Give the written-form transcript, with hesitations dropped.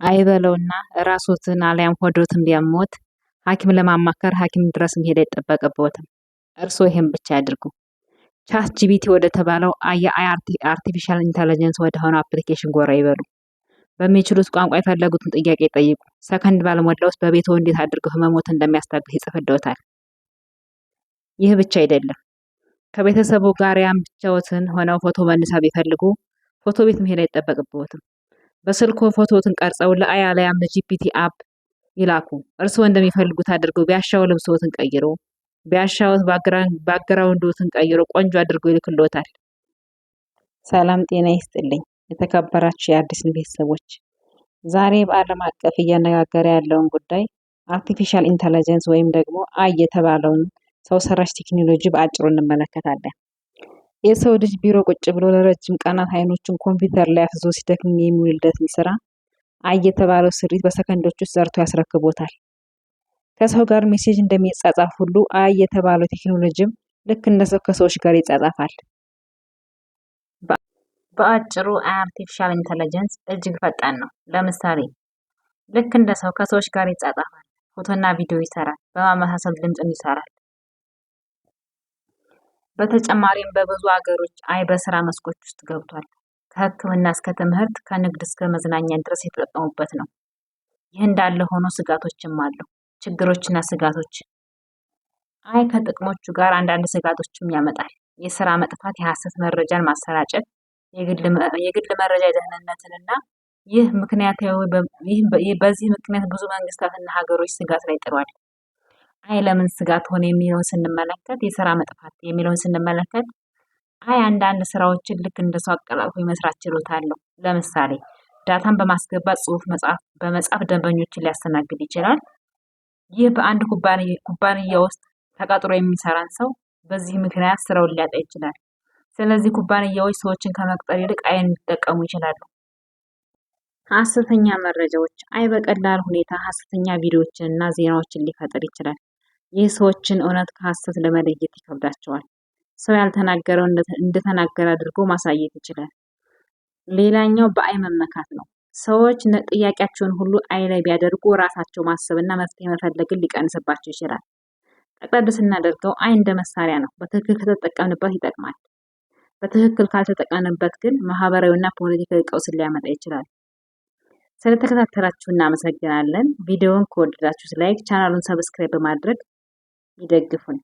አይበለውና ራስዎትን አሊያም ሆዶትን ቢያሞት ሐኪም ለማማከር ሐኪም ድረስ መሄድ አይጠበቅብዎትም። እርስዎ ይህን ብቻ ያድርጉ። ChatGPT ወደ ተባለው የ artificial intelligence ወደ ሆነው application ጎራ ይበሉ። በሚችሉት ቋንቋ የፈለጉትን ጥያቄ ይጠይቁ። ሰከንድ ባልሞላ ውስጥ በቤትዎ እንዴት አድርገው ህመሞትን እንደሚያስታግስ ይጽፍልዎታል። ይህ ብቻ አይደለም። ከቤተሰቡ ጋር ያም ብቻዎትን ሆነው ፎቶ መነሳት ቢፈልጉ ፎቶ ቤት መሄድ አይጠበቅብዎትም። በስልክዎ ፎቶዎትን ቀርጸው ለ AI አሊያም ለ GPT app ይላኩ። እርስዎ እንደሚፈልጉት አድርገው ቢያሻው ልብስዎትን ቀይሮ፣ ቢያሻዎት background ዎትን ቀይሮ ቆንጆ አድርጎ ይልክልዎታል። ሰላም ጤና ይስጥልኝ የተከበራችሁ የአዲስ ቤተሰቦች፣ ዛሬ በዓለም አቀፍ እያነጋገረ ያለውን ጉዳይ artificial intelligence ወይም ደግሞ AI የተባለውን ሰው ሰራሽ ቴክኖሎጂ በአጭሩ እንመለከታለን። የሰው ልጅ ቢሮ ቁጭ ብሎ ለረጅም ቀናት አይኖቹን ኮምፒውተር ላይ አፍዞ ሲደክም የሚውልበትን ስራ AI የተባለው ስሪት በሰከንዶች ውስጥ ሰርቶ ያስረክቦታል። ከሰው ጋር message እንደሚጻጻፍ ሁሉ AI የተባለው ቴክኖሎጂም ልክ እንደ ሰው ከሰዎች ጋር ይጻጻፋል። በአጭሩ artificial intelligence እጅግ ፈጣን ነው። ለምሳሌ ልክ እንደ ሰው ከሰዎች ጋር ይጻጻፋል፣ ፎቶና ቪዲዮ ይሰራል፣ በማመሳሰል ድምፅን ይሰራል። በተጨማሪም በብዙ አገሮች AI በስራ መስኮች ውስጥ ገብቷል። ከሕክምና እስከ ትምህርት፣ ከንግድ እስከ መዝናኛ ድረስ የተጠቀሙበት ነው። ይህ እንዳለ ሆኖ ስጋቶችም አሉ። ችግሮችና ስጋቶች። AI ከጥቅሞቹ ጋር አንዳንድ ስጋቶችም ያመጣል። የስራ መጥፋት፣ የሀሰት መረጃን ማሰራጨት፣ የግል መረጃ ደህንነትንና ይህ ምክንያታዊ በዚህ ምክንያት ብዙ መንግስታትና ሀገሮች ስጋት ላይ ጥሏል። AI ለምን ስጋት ሆነ የሚለውን ስንመለከት፣ የስራ መጥፋት የሚለውን ስንመለከት፣ AI አንዳንድ ስራዎችን ልክ እንደ ሰው አቀላጥፎ የመስራት ችሎታ አለው። ለምሳሌ data ን በማስገባት ጽሁፍ መጻፍ በመጻፍ ደንበኞችን ሊያስተናግድ ይችላል። ይህ በአንድ ኩባንያ ውስጥ ተቀጥሮ የሚሰራን ሰው በዚህ ምክንያት ስራውን ሊያጣ ይችላል። ስለዚህ ኩባንያዎች ሰዎችን ከመቅጠር ይልቅ AI ን ሊጠቀሙ ይችላሉ። ሀሰተኛ መረጃዎች። AI በቀላል ሁኔታ ሀሰተኛ ቪዲዮዎችን እና ዜናዎችን ሊፈጥር ይችላል። ይህ ሰዎችን እውነት ከሀሰት ለመለየት ይከብዳቸዋል። ሰው ያልተናገረውን እንደተናገረ አድርጎ ማሳየት ይችላል። ሌላኛው በ AI መመካት ነው። ሰዎች ጥያቄያቸውን ሁሉ AI ላይ ቢያደርጉ ራሳቸው ማሰብና መፍትሄ መፈለግን ሊቀንስባቸው ይችላል። ጠቅለል ስናደርገው AI እንደ መሳሪያ ነው። በትክክል ከተጠቀምንበት ይጠቅማል። በትክክል ካልተጠቀምንበት ግን ማህበራዊና ፖለቲካዊ ቀውስን ሊያመጣ ይችላል። ስለተከታተላችሁ እናመሰግናለን። ቪዲዮውን ከወደዳችሁት like፣ ቻናሉን subscribe በማድረግ ይደግፉን።